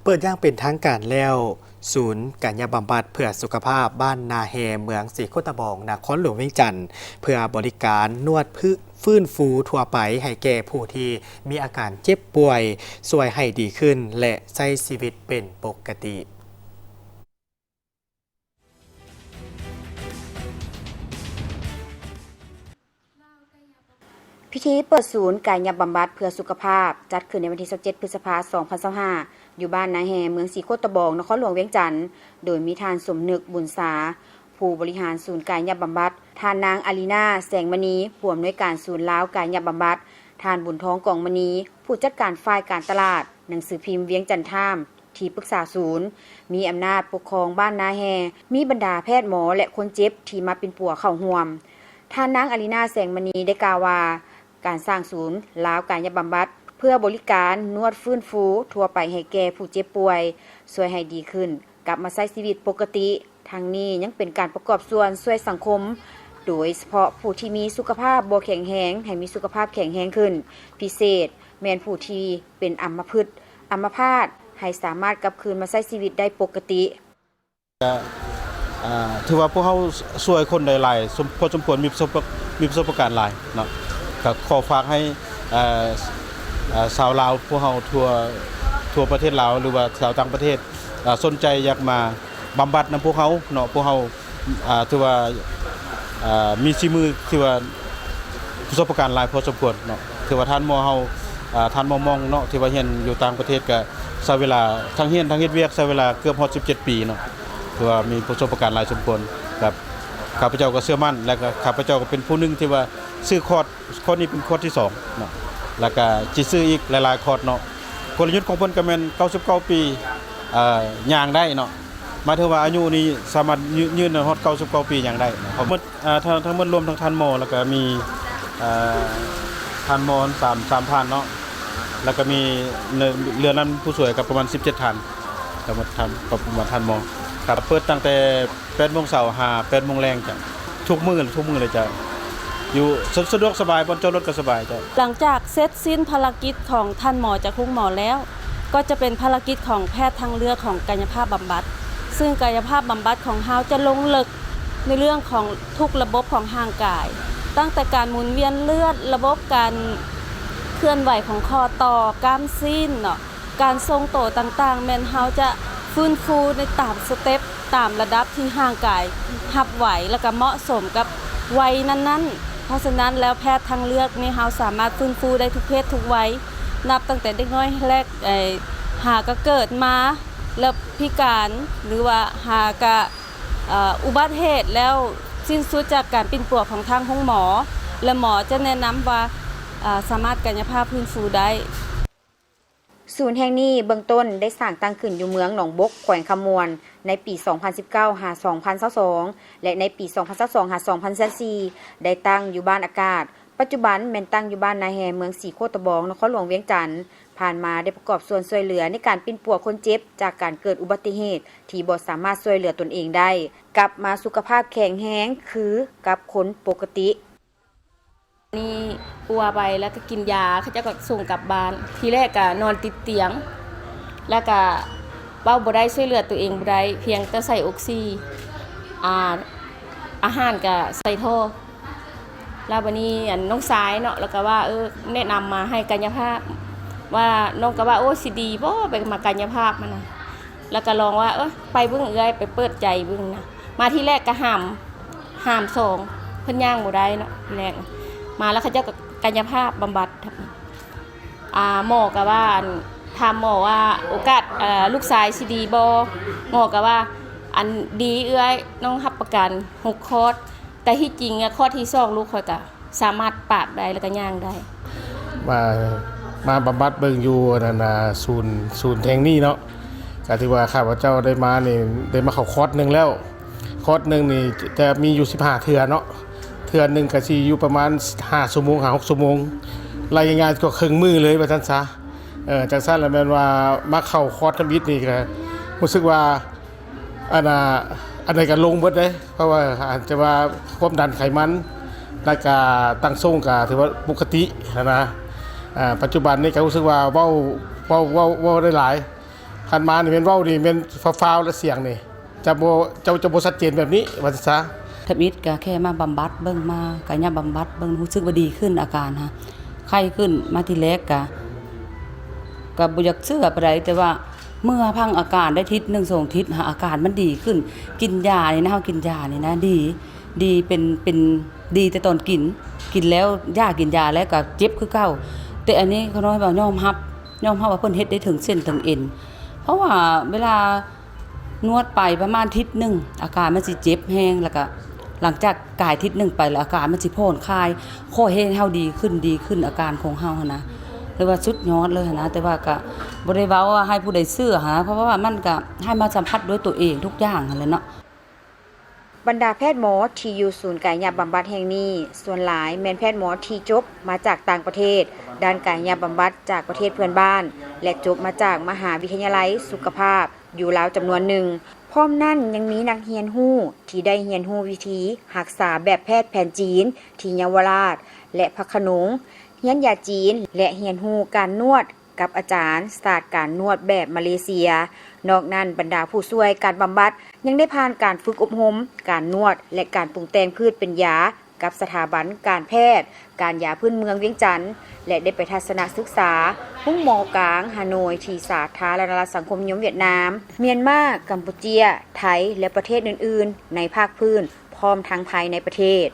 ປີດຢ່າງເປັນທາງການແລ້ວ, ສູນກາຍະບຳບັດເພື່ອສຸຂະພາບບ້ານນາແຮ ເມືອງສີໂຄດຕະບອງ ນະຄອນຫຼວງວຽງຈັນ ເພື່ອບໍລິການນວດຟື້ນ ຟື້ນຟູທົ່ວໄປໃຫ້ແກ່ຜູ້ທີ່ມີອາການເຈັບປ່ວຍ, ຊ່ວຍໃຫ້ດີຂຶ້ນ ແລະ ໃຊ້ຊີວິດເປັນປົກກະຕິ. ພິທີເປີດສູນກາຍະບຳບັດເພື່ອສຸຂະພາບ ຈັດຂຶ້ນໃນວັນທີຊາວເຈັດ ພຶດສະພາ ສອງພັນຊາວຫ້າ ຢູ່ບ້ານນາແຮ ເມືອງສີໂຄດຕະບອງ ນະຄອນຫຼວງວຽງຈັນ, ໂດຍມີທ່ານ ສົມນຶກ ບຸນສາ ຜູ້ບໍລິຫານສູນກາຍະບຳບັດ, ທ່ານນາງ ອາລີນາ ແສງມະນີ ຜູ້ອຳນວຍການສູນລາວກາຍະບຳບັດ, ທ່ານ ບຸນທອງ ກອງມະນີ ຜູ້ຈັດການຝ່າຍການຕະຫຼາດ, ໜັງສືພິມວຽງຈັນທາມ ທີ່ປຶກສາສູນ, ມີອຳນາດປົກຄອງບ້ານນາແຮ, ມີບັນດາແພດໝໍ ແລະ ຄົນເຈັບທີ່ມາປິ່ນປົວເຂົ້າຮ່ວມ. ທ່ານນາງ ອາລີນາ ແສງມະນີ ໄດ້ກ່າວວ່າ ການສ້າງສູນລາວກາຍະບຳບັດ ເພື່ອບໍລິການນວດຟື້ນຟູທົ່ວໄປໃຫ້ແກ່ຜູ້ເຈັບປ່ວຍ, ຊ່ວຍໃຫ້ດີຂຶ້ນ, ກັບມາໃຊ້ຊີວິດປົກກະຕິ. ທັງນີ້ຍັງເປັນການປະກອບສ່ວນຊ່ວຍສັງຄົມ, ໂດຍສະເພາະຜູ້ທີ່ມີສຸຂະພາບບໍ່ແຂງແຮງ ໃຫ້ມີສຸຂະພາບແຂງແຮງຂຶ້ນ, ພິເສດແມ່ນຜູ້ທີ່ເປັນອຳມະພຶດ, ອຳມະພາດ ໃຫ້ສາມາດກັບຄືນມາໃຊ້ຊີວິດໄດ້ປົກກະຕິ. ກະ ອາ ຖືວ່າພວກເຮົາຊ່ວຍຄົນໄດ້ຫຼາຍສົມ ພໍສົມຄວນ, ມີປະສົບ ມີປະສົບປະການຫຼາຍເນາະ. ກະຂໍຝາກໃຫ້ ອາ ອາ ຊາວລາວພວກເຮົາທົ່ວ ທົ່ວປະເທດລາວ ຫຼືວ່າຊາວຕ່າງປະເທດ ອາ ສົນໃຈຢາກມາບຳບັດນຳພວກເຮົາເນາະ. ພວກເຮົາ ອາ ຖືວ່າ ອາ ມີສີມືທີ່ວ່າປະສົບປະການຫຼາຍພໍສົມຄວນເນາະ. ຖືວ່າທ່ານໝໍເຮົາ ອາ ທ່ານໝໍມ່ອງເນາະ ທີ່ວ່າຮຽນຢູ່ຕ່າງປະເທດ ກະໃຊ້ເວລາທັງຮຽນທັງເຮັດວຽກ ໃຊ້ເວລາເກືອບຮອດສິບເຈັດປີເນາະ. ຖືວ່າມີປະສົບປະການຫຼາຍສົມຄວນ ກັບ ຂ້າພະເຈົ້າກໍເຊື່ອໝັ້ນ ແລະ ກໍຂ້າພະເຈົ້າກໍເປັນຜູ້ໜຶ່ງທີ່ວ່າຊື້ຄອດ ຄອດນີ້ເປັນຄອດທີສອງເນາະ ແລ້ວກໍຊິຊື້ອີກຫຼາຍໆຄອດເນາະ. ກົນລະຍຸດຂອງເພິ່ນກໍແມ່ນເກົ້າສິບເກົ້າປີ ເອີ ຍ່າງໄດ້ເນາະ. ໝາຍເຖິງວ່າອາຍຸນີ້ສາມາດຍືນ ຍືນໄດ້ຮອດເກົ້າສິບເກົ້າປີ ຍ່າງໄດ້ເນາະ. ທັງໝົດ ເອີ ທັງ ທັງໝົດລວມທັງທ່ານໝໍ ແລ້ວກໍມີ ເອີ ທ່ານໝໍສາມ ສາມທ່ານເນາະ ແລ້ວກໍມີເຮືອນ ເຮືອນນັ້ນຜູ້ຊ່ວຍກໍປະມານສິບເຈັດທ່ານ ທັງໝົດທ່ານ ປະມານທ່ານໝໍ. ກໍເປີດຕັ້ງແຕ່ ແປດໂມງເຊົ້າຫາແປດໂມງແລງເຈົ້າ. ທຸກມື້ ທຸກມື້ເລີຍເຈົ້າ. ຢູ່ ສະ ສະດວກສະບາຍ, ບ່ອນຈອດລົດກໍສະບາຍເຈົ້າ. ຫຼັງຈາກເສັດສິ້ນພາລະກິດຂອງທ່ານໝໍຈາກໂຮງໝໍແລ້ວ, ກໍຈະເປັນພາລະກິດຂອງແພດທາງເລືອກຂອງກາຍະພາບບຳບັດ, ຊຶ່ງກາຍະພາບບຳບັດຂອງເຮົາຈະລົງເລິກໃນເລື່ອງຂອງທຸກລະບົບຂອງຮ່າງກາຍ, ຕັ້ງແຕ່ການໝູນວຽນເລືອດ, ລະບົບການເຄື່ອນໄຫວຂອງຂໍ້ຕໍ່, ກ້າມຊີ້ນເນາະ. ການຊົງໂຕຕ່າງໆ ແມ່ນເຮົາຈະຟື້ນຟູໃນຕາມສະເຕັບ, ຕາມລະດັບທີ່ຮ່າງກາຍຮັບໄຫວ ແລ້ວກະເໝາະສົມກັບໄວນັ້ນໆ. ເພາະສະນັ້ນແລ້ວ ແພດທາງເລືອກນີ້ເຮົາສາມາດຟື້ນຟູໄດ້ທຸກເພດທຸກໄວ, ນັບຕັ້ງແຕ່ເດັກນ້ອຍແລກ ເອີ ຫາກະເກີດມາແລ້ວພິການ ຫຼືວ່າຫາກະ ເອີ ອຸບັດເຫດແລ້ວສິ້ນສຸດຈາກການປິ່ນປົວຂອງທາງໂຮງໝໍ ແລະ ໝໍຈະແນະນຳວ່າ ເອີ ສາມາດກາຍະພາບຟື້ນຟູໄດ້. ສູນແຫ່ງນີ້ເບື້ອງຕົ້ນໄດ້ສ້າງຕັ້ງຂຶ້ນຢູ່ເມືອງໜອງບົກ ແຂວງຄຳມ່ວນ ໃນປີສອງພັນສິບເກົ້າ ຫາ ສອງພັນຊາວສອງ ແລະ ໃນປີສອງພັນຊາວສອງ ຫາ ສອງພັນຊາວສີ່ ໄດ້ຕັ້ງຢູ່ບ້ານອາກາດ, ປັດຈຸບັນແມ່ນຕັ້ງຢູ່ບ້ານນາແຮ ເມືອງສີໂຄດຕະບອງ ນະຄອນຫຼວງວຽງຈັນ. ຜ່ານມາໄດ້ປະກອບສ່ວນຊ່ວຍເຫຼືອໃນການປິ່ນປົວຄົນເຈັບຈາກການເກີດອຸບັດຕິເຫດທີ່ບໍ່ສາມາດຊ່ວຍເຫຼືອຕົນເອງໄດ້ ກັບມາສຸຂະພາບແຂງແຮງຄືກັບຄົນປົກກະຕິ. ນີ້ປົວໄປ ແລ້ວກໍກິນຢາ ເຂົາເຈົ້າກໍສົ່ງກັບບ້ານ. ທີແລກກໍນອນຕິດຕຽງ ແລ້ວກໍເວົ້າບໍ່ໄດ້ ຊ່ວຍເຫຼືອຕົວເອງບໍ່ໄດ້ ພຽງແຕ່ໃສ່ອົກຊີ ອາ ອາຫານກໍໃສ່ທໍ່. ແລ້ວບາດນີ້ ອັນ ນ້ອງຊາຍເນາະ ແລ້ວກໍວ່າ ເອີ ແນະນຳມາໃຫ້ກາຍະພາບ ວ່າ ນ້ອງກໍວ່າ ໂອ້ ຊິດີບໍ່ ໄປມາກາຍະພາບຫັ້ນນະ. ແລ້ວກໍລອງວ່າ ເອີ ໄປເບິ່ງເອື້ອຍ ໄປເປີດໃຈເບິ່ງນະ. ມາທີແລກກໍຫ້າມ ຫ້າມສອງ ເພິ່ນຍ່າງບໍ່ໄດ້ເນາະ ທີແລກ. ມາແລ້ວເຂົາເຈົ້າກໍກາຍະພາບບຳບັດ. ອາ ໝໍກໍວ່າ ອັນ ຖາມໝໍວ່າ ໂອກາດ ເອີ ລູກຊາຍຊິດີບໍ່? ໝໍກໍວ່າ ອັນ ດີເອື້ອຍ ນ້ອງຮັບປະກັນຫົກຄອດ. ແຕ່ທີ່ຈິງອະ ຄອດທີສອງ ລູກຂ້ອຍກໍ ສາມາດປາບໄດ້ ແລ້ວກໍຍ່າງໄດ້. ມາ ມາບຳບັດເບິ່ງຢູ່ ອັນນັ້ນນະ ສູນ ສູນແຫ່ງນີ້ເນາະ ກໍຖືວ່າຂ້າພະເຈົ້າໄດ້ມານີ້ ໄດ້ມາເຂົ້າຄອດໜຶ່ງແລ້ວ. ຄອດໜຶ່ງນີ້ຈະມີຢູ່ສິບຫ້າເທື່ອເນາະ ເທື່ອໜຶ່ງກໍຊິຢູ່ປະມານຫ້າຊົ່ວໂມງ ຫາ ຫົກຊົ່ວໂມງ ໄລ່ງ່າຍໆກໍເຄິ່ງມື້ເລີຍວ່າຊັ້ນຊະ. ເອີ ຈັ່ງຊັ້ນລະແມ່ນວ່າມາເຂົ້າຄອດທຳອິດນີ້ກໍຮູ້ສຶກວ່າ ອັນນ່າ ອັນໃດກໍລົງເບິດເດ້ ເພາະວ່າອາດຈະວ່າຄວາມດັນໄຂມັນ ແລ້ວກະຕັ້ງຊົງກະຖືວ່າປົກກະຕິຫັ້ນນະ. ອາ ປັດຈຸບັນນີ້ກະຮູ້ສຶກວ່າເວົ້າ ເວົ້າ ເວົ້າ ເວົ້າໄດ້ຫຼາຍ ຄັນມານີ້ແມ່ນເວົ້ານີ້ແມ່ນຟ້າວໆ ແລະ ສຽງນີ້ຈະບໍ່ ເຈົ້າຈະບໍ່ຊັດເຈນແບບນີ້ວ່າຊັ້ນຊະ. ທຳອິດກະແຄ່ມາບຳບັດເບິ່ງ ມາກາຍະບຳບັດເບິ່ງ ຮູ້ສຶກວ່າດີຂຶ້ນອາການຫາ ໄຂ້ຂຶ້ນ ມາທີແລກກະ ກະບໍ່ຢາກເຊື່ອປານໃດ ແຕ່ວ່າເມື່ອພັງອາການໄດ້ທິດໜຶ່ງສອງທິດຫາ ອາການມັນດີຂຶ້ນ ກິນຢານີ້ນະ ເຮົາກິນຢານີ້ນະ ດີ ດີເປັນ ເປັນ ດີແຕ່ຕອນກິນ ກິນແລ້ວ ຢາ ກິນຢາແລ້ວກະເຈັບຄືເກົ່າ. ແຕ່ອັນນີ້ຂ້ານ້ອຍວ່າຍອມຮັບ ຍອມຮັບວ່າເພິ່ນເຮັດໄດ້ເຖິງເສັ້ນເຖິງເອັນ ເພາະວ່າເວລານວດໄປປະມານທິດໜຶ່ງ ອາການມັນຊິເຈັບແຮງ ແລ້ວກະຫຼັງຈາກກາຍທິດໜຶ່ງໄປແລ້ວ ອາການມັນຊິຜ່ອນຄາຍ ຄ່ອຍເຮັດໃຫ້ເຮົາດີຂຶ້ນ ດີຂຶ້ນ ອາການຂອງເຮົາຫັ້ນນະ ເລີຍວ່າສຸດຍອດເລີຍຫັ້ນນະ. ແຕ່ວ່າກະບໍ່ໄດ້ເວົ້າວ່າໃຫ້ຜູ້ໃດເຊື່ອຫັ້ນນະ ເພາະວ່າມັນກະໃຫ້ມາສຳຜັດດ້ວຍຕົວເອງທຸກຢ່າງຫັ້ນແຫຼະເນາະ. ບັນດາແພດໝໍທີ່ຢູ່ສູນກາຍະບຳບັດແຫ່ງນີ້ ສ່ວນຫຼາຍແມ່ນແພດໝໍທີ່ຈົບມາຈາກຕ່າງປະເທດ ດ້ານກາຍະບຳບັດຈາກປະເທດເພື່ອນບ້ານ ແລະ ຈົບມາຈາກມະຫາວິທະຍາໄລສຸຂະພາບຢູ່ລາວຈຳນວນໜຶ່ງ. ພ້ອມນັ້ນຍັງມີນັກຮຽນຮູ້ທີ່ໄດ້ຮຽນຮູ້ວິທີຮັກສາແບບແພດແຜນຈີນທີ່ເຍົາວະລາດ ແລະ ພະຂະໜົງ, ຮຽນຢາຈີນ ແລະ ຮຽນຮູ້ການນວດ ກັບອາຈານສາດການນວດແບບມາເລເຊຍ. ນອກນັ້ນ, ບັນດາຜູ້ຊ່ວຍການບຳບັດຍັງໄດ້ຜ່ານການຝຶກອົບຮົມການນວດ ແລະ ການປຸງແຕ່ງພືດເປັນຢາກັບສະຖາບັນການແພດການຢາພື້ນເມືອງວຽງຈັນ ແລະ ໄດ້ໄປທັດສະນະສຶກສາໂຮງໝໍກາງຮາໂນຍທີ່ສາທາລະນະລັດສັງຄົມນິຍົມຫວຽດນາມ, ມຽນມາ, ກຳປູເຈຍ, ໄທ ແລະ ປະເທດອື່ນໆໃນພາກພື້ນ ພ້ອມທັງພາຍໃນປະເທດ.